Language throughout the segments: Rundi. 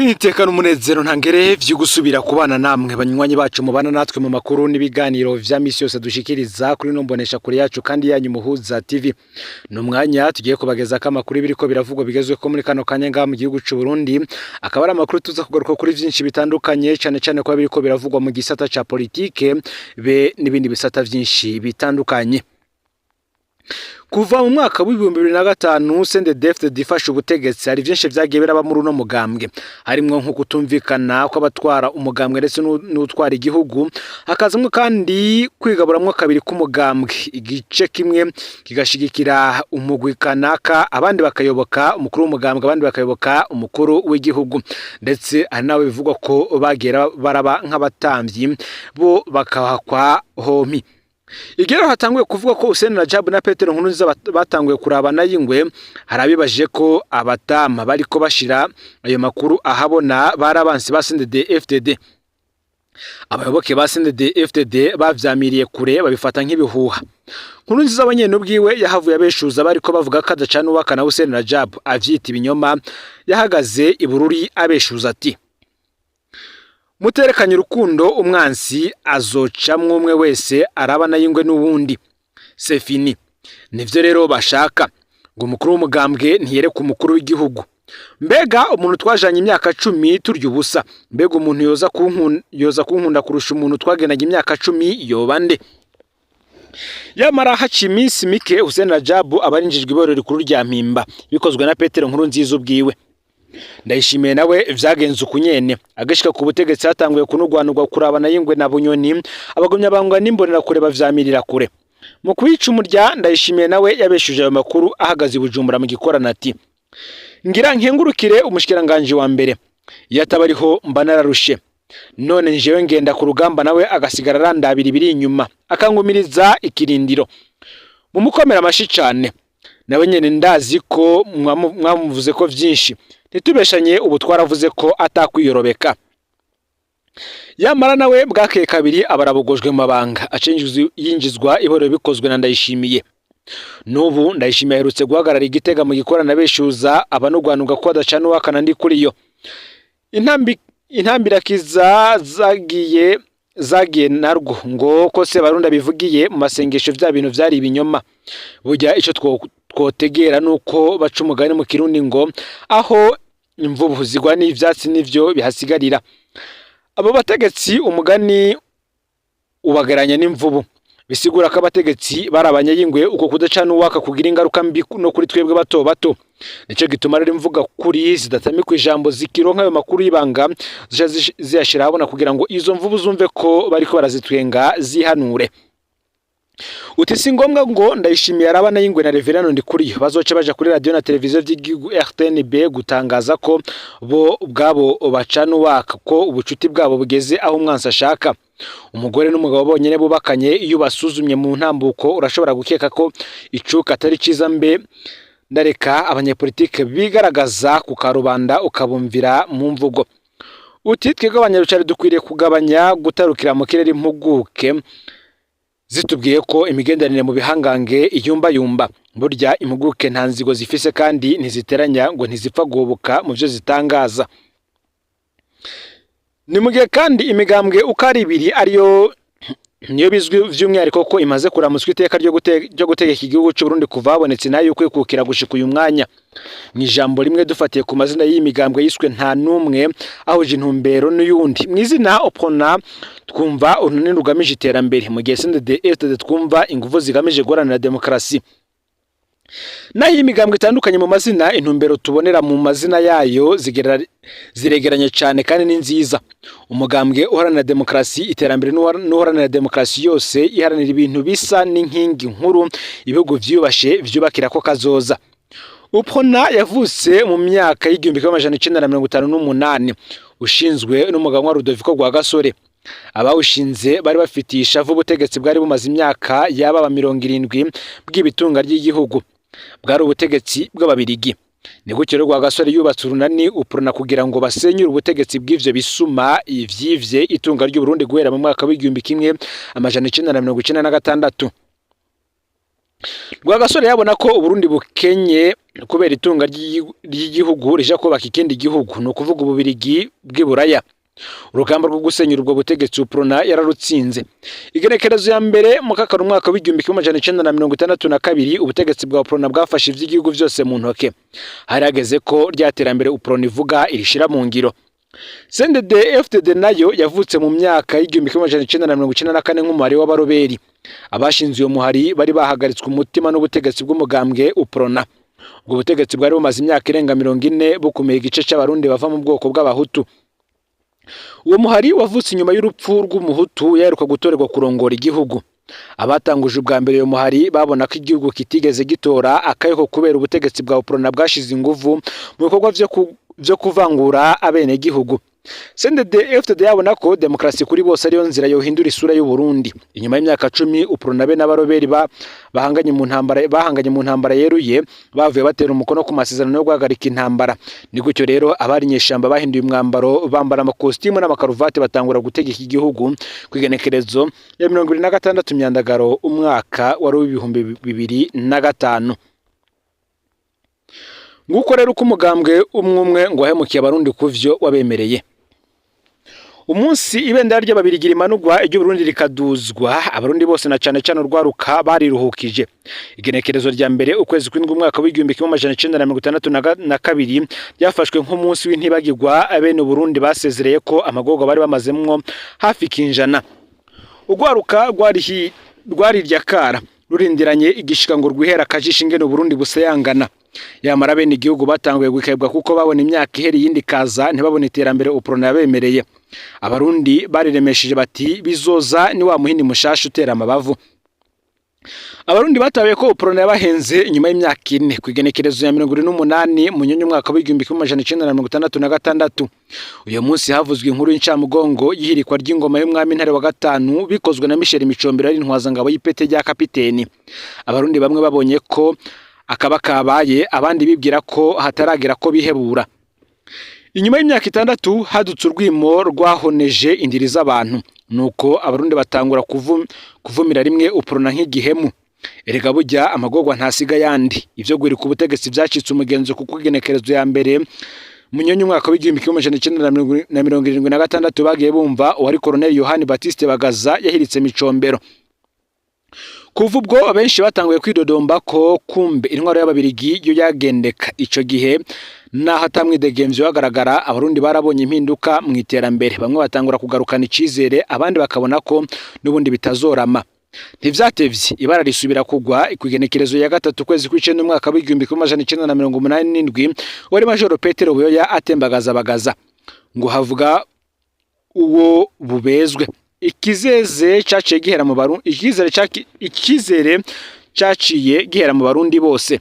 Iri n'umunezero ntangere vyo gusubira kubana namwe, banywanyi bacu mubana natwe mu makuru n'ibiganiro vya misi yose dushikiriza kuri no mbonesha kure yacu kandi yanyu Muhuza TV. Ni umwanya tugiye kubageza ko amakuru biriko biravugwa bigezweho muri kano kanya ngaha mu gihugu c'u Burundi, akaba ari amakuru tuza kugaruka kuri vyinshi bitandukanye, cane cane ko biriko biravugwa mu gisata ca politike be n'ibindi bisata vyinshi bitandukanye. Kuva mu mwaka w'2005 CNDD-FDD ifashe ubutegetsi, hari vyinshi vyagiye biraba muri uno mugambwe, harimwo nko kutumvikana kw'abatwara umugambwe ndetse n'utwara igihugu, hakazamwo kandi kwigaburamwo kabiri k'umugambwe, igice kimwe kigashigikira umugwi kanaka, abandi bakayoboka umukuru w'umugambwe, abandi bakayoboka umukuru w'igihugu. Ndetse hari n'abo bivugwa ko bagera baraba nk'abatamvyi, bo bakahakwa hompi. Igihe rero hatanguye kuvuga ko Hussein Rajab na Petero Nkurunziza batanguye kurabana y'ingwe, hari abibajije ko abatama bariko bashira ayo makuru ahabona bari abansi ba CNDD FDD. Abayoboke ba CNDD FDD bavyamiriye kure, babifata nk'ibihuha. Nkurunziza we nyene ubwiwe yahavuye abeshuza bariko bavuga ko adacana uwaka na Hussein Rajab, avyita ibinyoma. Yahagaze i Bururi abeshuza ati: "Muterekanye urukundo, umwansi azocamwo umwe wese arabana y'ingwe n'uwundi, c'est fini." Nivyo rero bashaka ngo umukuru w'umugambwe ntiyereke umukuru w'igihugu. Mbega umuntu twajanye imyaka 10 turya ubusa, mbega umuntu yoza kunkunda kurusha umuntu twagendanye imyaka 10 yoba nde? Yamara haciye iminsi mike Hussein Rajab aba arinjijwe iborero rikuru rya Mpimba, bikozwe na Petero Nkurunziza ubwiwe. Ndayishimiye nawe vyagenze uku nyene. Agashika ku butegetsi hatanguye kunugwanugwa kurabana y'ingwe na Bunyoni, abagumya bangwa n'imbonerakure bavyamirira kure. Mu kuyica umurya, Ndayishimiye nawe yabeshuje ayo makuru ahagaze i Bujumbura mu gikorana ati: "Ngira nkengurukire umushikiranganji wa mbere, iyo ataba ariho mba nararushe. None njewe ngenda ku rugamba, nawe agasigara arandabira ibiri inyuma, akangumiriza ikirindiro. Mumukomera amashi cane. Nawe nyene ndazi ko mwamuvuze ko vyinshi, ntitubeshanye, ubu twaravuze ko atakwiyorobeka." Yamara nawe bwakeye kabiri abarabogojwe mu mabanga, aca yinjizwa ihorero bikozwe na Ndayishimiye. N'ubu Ndayishimiye aherutse guhagarara igitega mu gikorana beshuza abanugwanuga ko adacana uwakana ndi kuri yo. Intambirakiza zagiye narwo ngo ko Sebarundi abivugiye mu masengesho, vya bintu vyari ibinyoma. Burya ico twotegera nuko baca umugani mu Kirundi ngo aho imvubu zigwa n'ivyatsi nivyo bihasigarira. Abo bategetsi umugani ubageranya n'imvubu, bisigura ko abategetsi bari abanyayingwe. Uko kudacana uwaka kugira ingaruka mbi no kuri twebwe bato bato. Nico gituma rero imvuga kuri zidatamikwa ijambo zikironka ayo makuru y'ibanga, zica ziyashira ahabona kugira ngo izo mvubu zumve ko bariko barazitwenga, zihanure. Uti si ngombwa ngo Ndayishimiye arabana y'ingwe na Reverano Ndikuriyo bazoca baja kuri radio na televiziyo vy'igihugu RTNB gutangaza ko bo ubwabo bacana uwaka, ko ubucuti bwabo bugeze aho umwansi ashaka. Umugore n'umugabo bonyene bubakanye, iyo ubasuzumye mu ntambuko urashobora gukeka ko icuka atari ciza. Mbe ndareka abanyepolitike bigaragaza ku karubanda, ukabumvira mu mvugo. Uti twebwe abanyarucari dukwiriye kugabanya gutarukira mu kirere impuguke zitubwiye ko imigenderanire mu bihangange iyumbayumba. Burya impuguke nta nzigo zifise kandi ntiziteranya, ngo ntizipfa guhubuka mu vyo zitangaza. Ni mu gihe kandi imigambwe uko ari ibiri ariyo niyo bizwi vy'umwihariko ko imaze kuramutswa iteka ryo gutegeka igihugu c'u Burundi kuva habonetse nayo kwikukira gushika uyu mwanya. Mu ijambo rimwe, dufatiye ku mazina y'iyi migambwe yiswe nta n'umwe ahuje intumbero n'uyundi. Mu izina Uprona twumva urunani rugamije iterambere, mu gihe CNDD-FDD twumva inguvu zigamije guharanira demokarasi. Naho iyi migambwe itandukanye mu mazina, intumbero tubonera mu mazina yayo ziregeranye cyane kandi ni nziza. Umugambwe uharanira demokarasi, iterambere n'uharanira demokarasi yose iharanira ibintu bisa n'inkingi nkuru ibihugu vyubashe vyubakira ko kazoza. Uprona yavutse mu myaka y'1958, ushinzwe n'umugabo wa Rudoviko Rwagasore. Abawushinze bari bafitiye ishavu ubutegetsi bwari bumaze imyaka yababa 70 bw'ibitunga ry'igihugu, bwari ubutegetsi bw'Ababirigi. Ni gutyo rero Rwagasore yubatse urunani Uprona kugira ngo basenyure ubutegetsi bw'ivyo bisuma ivyivye itunga ry'Uburundi guhera mu mwaka w'1996. Rwagasore yabona ko Uburundi bukenye kubera itunga ry'igihugu rija kubaka ikindi gihugu, ni ukuvuga Ububirigi bw'iburaya. Urugamba rwo gusenyura ubwo butegetsi Uprona yararutsinze. Igenekerezo ya mbere mu kakaro umwaka w'1962, ubutegetsi bwa Uprona bwafashe ivy'igihugu vyose mu ntoke. Hari hageze ko rya terambere Uprona ivuga irishira mu ngiro. CNDD FDD nayo yavutse mu myaka y'1994 nk'umuhari w'abaroberi. Abashinze uyo muhari bari bahagaritswe umutima n'ubutegetsi bw'umugambwe Uprona. Ubwo butegetsi bwari bumaze imyaka irenga 40 bukumira igice c'Abarundi bava mu bwoko bw'Abahutu. Uwo muhari wavutse inyuma y'urupfu rw'Umuhutu yaheruka gutorerwa kurongora igihugu. Abatanguje ubwa mbere uyo muhari babona ko igihugu kitigeze gitora akayoko kubera ubutegetsi bwa Uprona bwashize inguvu mu bikorwa vyo kuvangura abenegihugu. CNDD FDD yabona ko demokarasi kuri bose ariyo nzira yohindura isura y'u Burundi. Inyuma y'imyaka 10 Uprona be n'abaroberi bahanganye mu ntambara yeruye, bavuye batera umukono ku masezerano yo guhagarika intambara. Ni gutyo rero abari inyeshamba bahinduye umwambaro, bambara amakositimu n'amakaruvati, batangura gutegeka igihugu ku igenekerezo ya 26 Myandagaro umwaka wari w'2005. Nguko rero uko umugambwe umwe umwe ngo wahemukiye Abarundi kuvyo wabemereye. Umunsi ibendera ry'Ababirigi rimanurwa, iry'Uburundi rikaduzwa, Abarundi bose na cane cane urwaruka bariruhukije. Igenekerezo rya mbere ukwezi kw'indwi umwaka w'1962 ryafashwe nk'umunsi w'intibagirwa. Bene Uburundi basezereye ko amagorwa bari bamazemwo hafi kinjana. Urwaruka rwarirya kara rurindiranye igishika ngo rwihera akajisho ingene Uburundi busayangana. Yamara bene igihugu batanguye gukebwa kuko babona imyaka ihera iyindi kaza ntibabone iterambere Uprona yabemereye. Abarundi bariremesheje bati bizoza, ni wa muhindi mushasha utera amabavu. Abarundi batahuye ko Uprona yabahenze inyuma y'imyaka 4, ku igenekerezo ya 28 Munyonyo umwaka w'1966. Uyu munsi havuzwe inkuru y'incamugongo y'ihirikwa ry'ingoma y'umwami Ntare wa gatanu bikozwe na Michel Micombero ari intwazangabo y'ipete rya kapiteni. Abarundi bamwe babonye ko akaba kabaye, abandi bibwira ko hataragera ko bihebura. Inyuma y'imyaka 6 hadutse urwimo rwahoneje indiri z'abantu, nuko Abarundi batangura kuvumira rimwe Uprona nk'igihemu. Erega burya amagorwa ntasiga yandi. Ivyo guhirika ubutegetsi vyacitse umugenzo, kuko igenekerezo ya mbere Munyonyo umwaka w'1976 bagiye bumva uwari Colonel Yohani Baptiste Bagaza yahiritse Micombero. Kuva ubwo benshi batanguye kwidodomba ko kumbe intwaro y'Ababirigi yo yagendeka. Ico gihe naho atamwidegemvyo wagaragara, Abarundi barabonye impinduka mu iterambere. Bamwe batangura kugarukana icizere, abandi bakabona ko n'ubundi bitazorama. Ntivyatevye ibara risubira kugwa kw'igenekerezo ya gatatu kwezi kw'icenda umwaka w'1987, wari Majoro Petero Buyoya atembagaza Bagaza ngo havuga uwo bubezwe. Ikizeze caciye gihera mu Barundi, ikizere caciye gihera mu Barundi bose.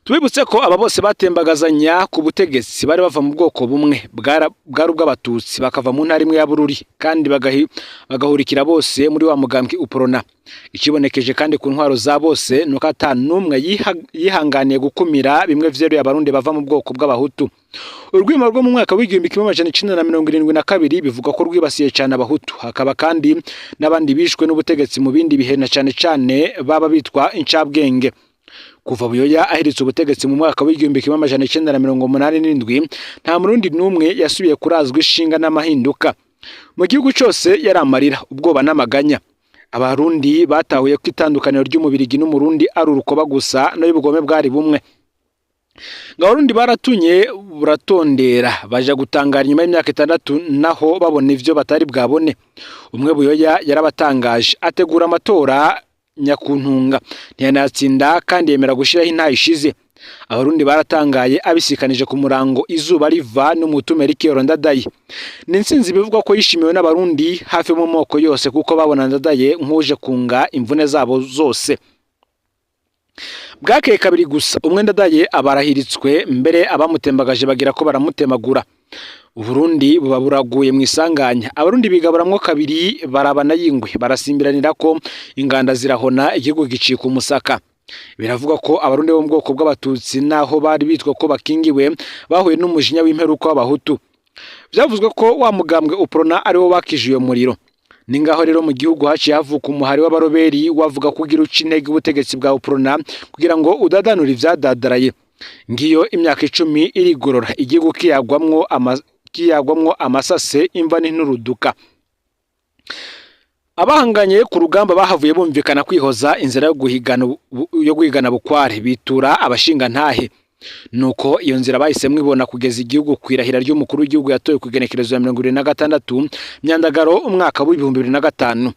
Tubibutse ko aba bose batembagazanya ku butegetsi bari bava mu bwoko bumwe, bwari ubw'Abatutsi, bakava mu ntara imwe ya Bururi, kandi bagahurikira bose muri wa mugambwe Uprona. Ikibonekeje kandi ku ntwaro za bose nuko ata n'umwe yihanganiye gukumira bimwe vyeruye Abarundi bava mu bwoko bw'Abahutu. Urwimo rwo mu mwaka w'1972 bivugwa ko rwibasiye cyane Abahutu, hakaba kandi n'abandi bishwe n'ubutegetsi mu bindi bihe, na cane cane baba bitwa incabwenge. Kuva Buyoya ahiritse ubutegetsi mu mwaka w'1987, nta Murundi n'umwe yasubiye kurazwa ishinga n'amahinduka. Mu gihugu cyose yari amarira, ubwoba n'amaganya. Abarundi batahuye ko itandukaniro ry'Umubirigi n'Umurundi ari urukoba gusa, nayo ubugome bwari bumwe. Ngo Abarundi baratunye buratondera, baja gutangara inyuma y'imyaka 6 naho babona ivyo batari bwabone. Umwe Buyoya yarabatangaje, ategura amatora nyakuntunga, ntiyanatsinda, kandi yemera gushiraho intaha ishize. Abarundi baratangaye abisikanije ku murango izuba riva n'umutume Melchior Ndadaye. Ni intsinzi bivugwa ko yishimiwe n'Abarundi hafi mu moko yose, kuko babona Ndadaye nk'uje kunga imvune zabo zose. Bwakeye kabiri gusa umwe Ndadaye abarahiritswe, mbere abamutembagaje bagira ko baramutemagura. Uburundi buba buraguye mu isanganya. Abarundi bigaburamwo kabiri, barabana y'ingwe, barasimbiranira ko inganda zirahona, igihugu gicika umusaka. Biravugwa ko Abarundi bo mu bwoko bw'Abatutsi, naho bari bitwa ko bakingiwe, bahuye n'umujinya w'imperuka w'Abahutu. Vyavuzwe ko wa mugambwe Uprona ari wo wakije uyo muriro. Ni ngaho rero mu gihugu haciye havuka umuhari w'abaroberi wavuga kugira uca intege ubutegetsi bwa Uprona kugira ngo udadanure ivyadadaraye. Ngiyo imyaka 10 irigorora, igihugu kiyagwamwo amasase, imva n'inturuduka. Abahanganye ku rugamba bahavuye bumvikana kwihoza inzira yo guhigana bukware, bitura abashinga ntahe. Nuko iyo nzira bahisemwo ibona kugeza igihugu kwirahira ry'umukuru w'igihugu yatowe ku igenekerezo ya 26 Myandagaro umwaka w'2005.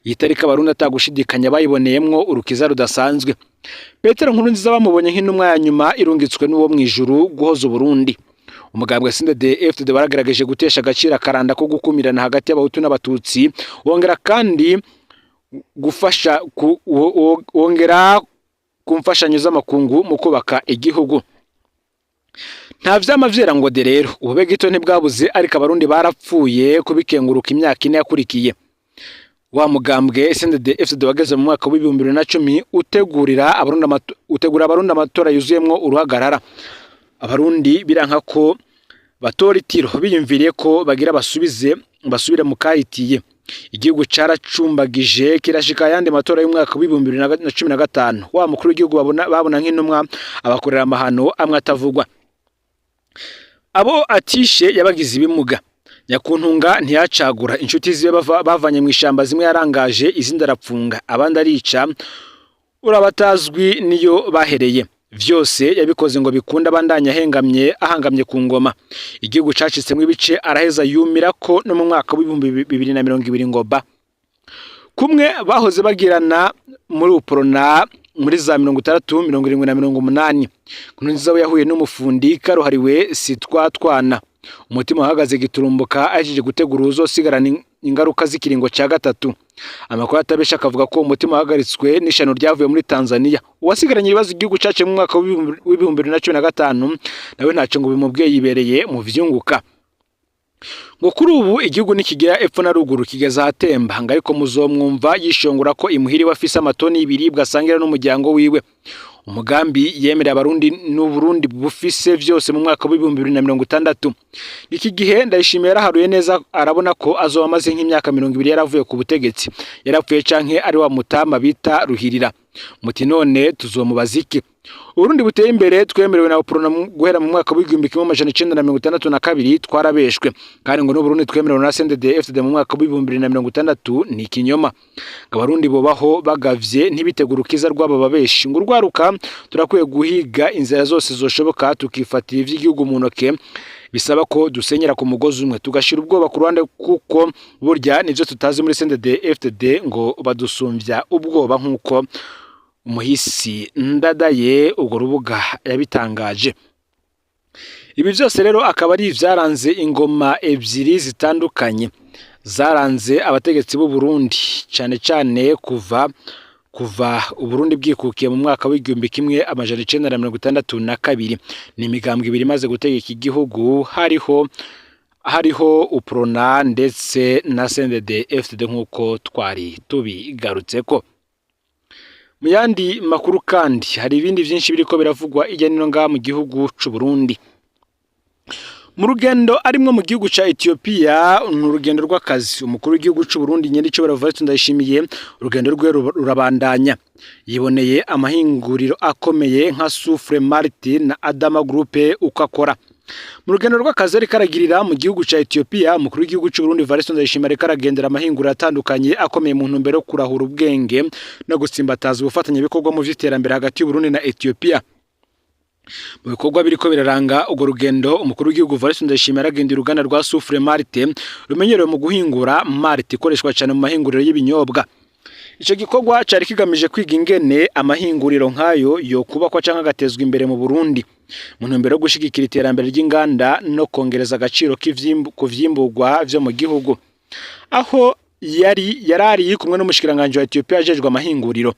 Iyi tariki Abarundi atagushidikanya bayiboneyemwo urukiza rudasanzwe. Petero Nkurunziza bamubonye nk'intumwa ya nyuma irungitswe n'uwo mw'ijuru guhoza Uburundi. Umugambwe CNDD-FDD baragerageje gutesha agaciro akaranda ko gukumirana hagati y'Abahutu n'Abatutsi, wongera kandi gufasha wongera ku mfashanyo z'amakungu mu kubaka igihugu. Nta vyama vyera ngo de. Rero ubube gito ntibwabuze, ariko Abarundi barapfuye kubikenguruka imyaka 4 yakurikiye. Wa mugambwe CNDD-FDD wageze mu mwaka w'2010 utegura Abarundi amatora yuzuyemwo uruhagarara. Abarundi biranka ko batora itiro, biyumviriye ko bagira basubire mu kahitiye. Igihugu caracumbagije kirashika ayandi matora y'umwaka w'2015. Wa mukuru w'igihugu babona nk'intumwa abakorera amahano amwe atavugwa. Abo atishe yabagize ibimuga. Nyakuntunga ntiyacagura inshuti ziwe bavanye mu ishamba, zimwe yarangaje, izindi arapfunga, abandi arica, urabatazwi niyo bahereye. Vyose yabikoze ngo bikunde abandanye ahengamye ahangamye ku ngoma. Igihugu cacitsemwo ibice, araheza yumira ko no mu mwaka w'2020 ngo ba kumwe bahoze bagirana muri Uprona muri za 60, 70 na 80. Nkurunziza we yahuye n'umufundi karuhariwe sitwatwana, umutima wahagaze giturumbuka ahejeje gutegura uwuzosigarana ingaruka z'ikiringo ca gatatu. Amakuru atabesha akavuga ko umutima wahagaritswe n'ishano ryavuye muri Tanzania. Uwasigaranye ibibazo igihugu caciye mu mwaka w'2015 nawe ntaco ngo bimubwiye, yibereye mu vyunguka. Ngo kuri ubu igihugu nikigira epfo na ruguru, kigeze ahatemba ngo, ariko muzomwumva yishongora ko imuhira iwe afise amatoni y'ibiribwa asangira n'umuryango wiwe. Umugambi yemereye Abarundi n'Uburundi bufise vyose mu mwaka w'2060. Iki gihe Ndayishimiye yaraharuye neza, arabona ko azoba amaze nk'imyaka 20 yaravuye ku butegetsi, yarapfuye canke ari wa mutama bita Ruhirira. Muti none tuzomubaza iki? Uburundi buteye imbere twemerewe na Uprona guhera mu mwaka w'1962 twarabeshwe, kandi ngo n'Uburundi twemerewe na CNDD-FDD mu mwaka w'2060 ni ikinyoma. Ngo Abarundi bobaho bagavye, ntibitegura urukiza rw'aba babeshi. Ngo urwaruka turakwiye guhiga inzira zose zoshoboka, tukifatira ivy'igihugu mu ntoke. Bisaba ko dusenyera ku mugozi umwe, tugashira ubwoba ku ruhande, kuko burya nivyo tutazi muri CNDD-FDD, ngo badusumvya ubwoba, nk'uko umuhisi Ndadaye urwo rubuga yabitangaje. Ibi byose rero akaba ari ivyaranze ingoma ebyiri zitandukanye zaranze abategetsi b'u Burundi, cane cane kuva Uburundi bwikukiye mu mwaka w'1962. Ni imigambwe ibiri imaze gutegeka igihugu, hariho Uprona ndetse na CNDD FDD, nk'uko twari tubigarutseko. Mu yandi makuru kandi, hari ibindi vyinshi biriko biravugwa irya nino ngaha mu gihugu c'u Burundi. Mu rugendo arimwo mu gihugu ca Ethiopia, ni urugendo rw'akazi, umukuru w'igihugu c'u Burundi Nyenicubahiro Evariste Ndayishimiye, urugendo rwe rurabandanya. Yiboneye amahinguriro akomeye nka Soufre Malt na Adama Group uko akora. Mu rugendo rw'akazi ariko aragirira mu gihugu ca Ethiopia, umukuru w'igihugu c'u Burundi Evariste Ndayishimiye ariko aragendera amahinguriro atandukanye akomeye mu ntumbero yo kurahura ubwenge no gutsimbataza ubufatanyabikorwa mu vy'iterambere hagati y'Uburundi na Ethiopia. Mu bikorwa biriko biraranga urwo rugendo, umukuru w'igihugu Evariste Ndayishimiye aragendera uruganda rwa Soufre Malt rumenyerewe mu guhingura malt ikoreshwa cyane mu mahinguriro y'ibinyobwa. Ico gikorwa cari kigamije kwiga ingene amahinguriro nk'ayo yokubakwa canke agatezwa imbere mu Burundi mu ntumbero yo gushigikira iterambere ry'inganda no kongereza agaciro ku vyimburwa vyo mu gihugu. Aho yari yarari kumwe n'umushikiranganji wa Ethiopia ajejwe amahinguriro,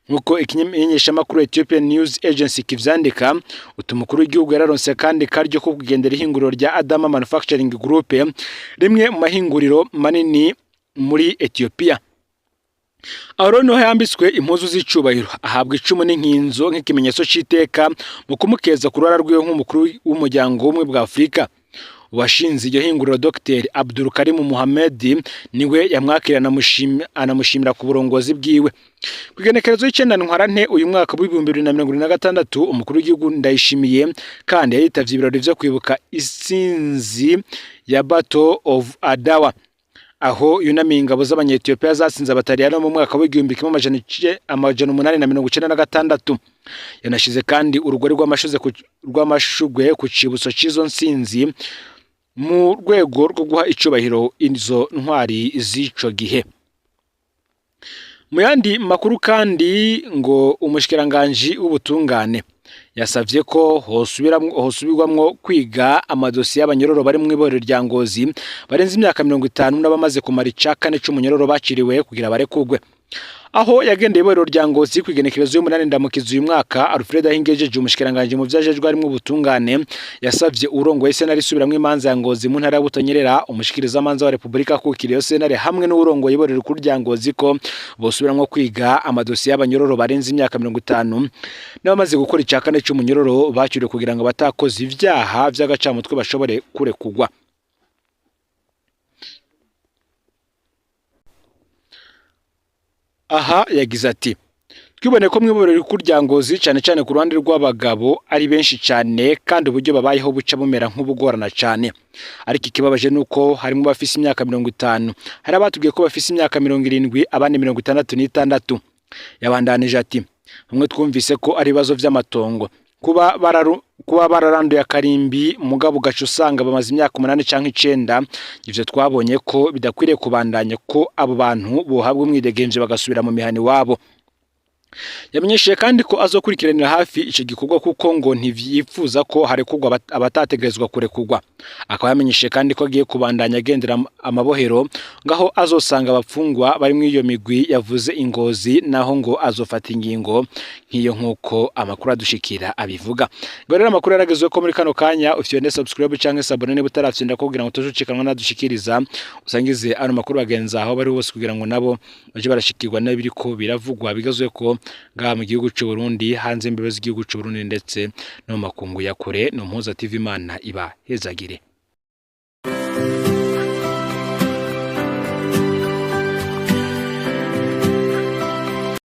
nk'uko ikimenyeshamakuru Ethiopian News Agency kivyandika. Utu umukuru w'igihugu yararonse kandi karyo ko kugendera ihinguriro rya Adama Manufacturing Group, rimwe mu mahinguriro manini muri Ethiopia. Aho rero niho yambitswe impuzu z'icubahiro, ahabwa icumu n'inkinzo nk'ikimenyetso c'iteka mu kumukeza ku ruhara rwiwe nk'umukuru w'umuryango w'ubumwe bwa Afurika. Uwashinze iryo hinguriro, Dr Abdul Karim Muhammed, niwe yamwakira anamushimira ku burongozi bwiwe. Ku igenekerezo y'icenda Ntwarante uyu mwaka w'2026, umukuru w'igihugu Ndayishimiye kandi yitavye ibirori vyo kwibuka isinzi ya Battle of Adawa, aho yunamiye ingabo z'Abanyetiyopiya zatsinze Abataliyano mu mwaka w'1896. Yanashize kandi urugori rw'amashugwe ku cibutso c'izo ntsinzi mu rwego rwo guha icubahiro izo ntwari z'ico gihe. Mu yandi makuru kandi, ngo umushikiranganji w'ubutungane yasavye ko hosubirwamwo kwiga amadosiye y'abanyororo bari mw'ibohero rya Ngozi barenze imyaka 50 n'abamaze kumara ica kane c'umunyororo baciriwe kugira barekugwe. Aho yagendeye ibohero rya Ngozi kw'igenekerezo y'umunani Ndamukiza uyu mwaka, Alfred Ahingejeje, umushikiranganji mu vyajejwe harimwo ubutungane, yasavye urongoye sentare isubiramwo imanza ya Ngozi mu ntara ya Butanyerera, umushikirizamanza wa Repubulika akukira iyo sentare, hamwe n'uwurongoye ibohero rikuru rya Ngozi ko bosubiramwo kwiga amadosiye y'abanyororo barenze imyaka 50 n'abamaze gukora ica kane c'umunyororo baciriwe, kugira ngo abatakoze ivyaha vy'agacamutwe bashobore kurekugwa. Aha yagize ati: "Twibone ko mw'ibohero rikuru rya Ngozi, cane cane ku ruhande rw'abagabo, ari benshi cane kandi uburyo babayeho buca bumera nk'ubugorana cane. Ariko ikibabaje nuko harimwo bafise imyaka 50, hari abatubwiye ko bafise imyaka 70, abandi 66." Yabandanije ati: "Bamwe twumvise ko ari ibibazo vy'amatongo, kuba bararanduye akarimbi, mugabo ugaca usanga bamaze imyaka 8 canke 9. Ivyo twabonye ko bidakwiriye kubandanya, ko abo bantu bohabwa umwidegemvyo bagasubira mu mihana iwabo." Yamenyesheje kandi ko azokurikiranira hafi ico gikorwa, kuko ngo ntivyifuza ko harekurwa abatategerezwa kurekurwa. Akaba yamenyesheje kandi ko agiye kubandanya agendera amabohero, ngaho azosanga abapfungwa bari muri iyo migwi yavuze ingozi, naho ngo azofata ingingo nk'iyo, nk'uko amakuru adushikira abivuga. Ngo rero amakuru yaragezwe ko muri kano kanya ufyonde subscribe canke s'abonner niba utarafyonda, kugira ngo utazucikanwa nadushikiriza. Usangize ano makuru bagenzi aho bari bose, kugira ngo nabo baje barashikirwa n'ibiriko biravugwa bigazwe ko ngaha mu gihugu c'u Burundi, hanze imbibe z'igihugu c'u Burundi, ndetse no mu makungu ya kure. No Mpuza TV, Imana iba hezagire.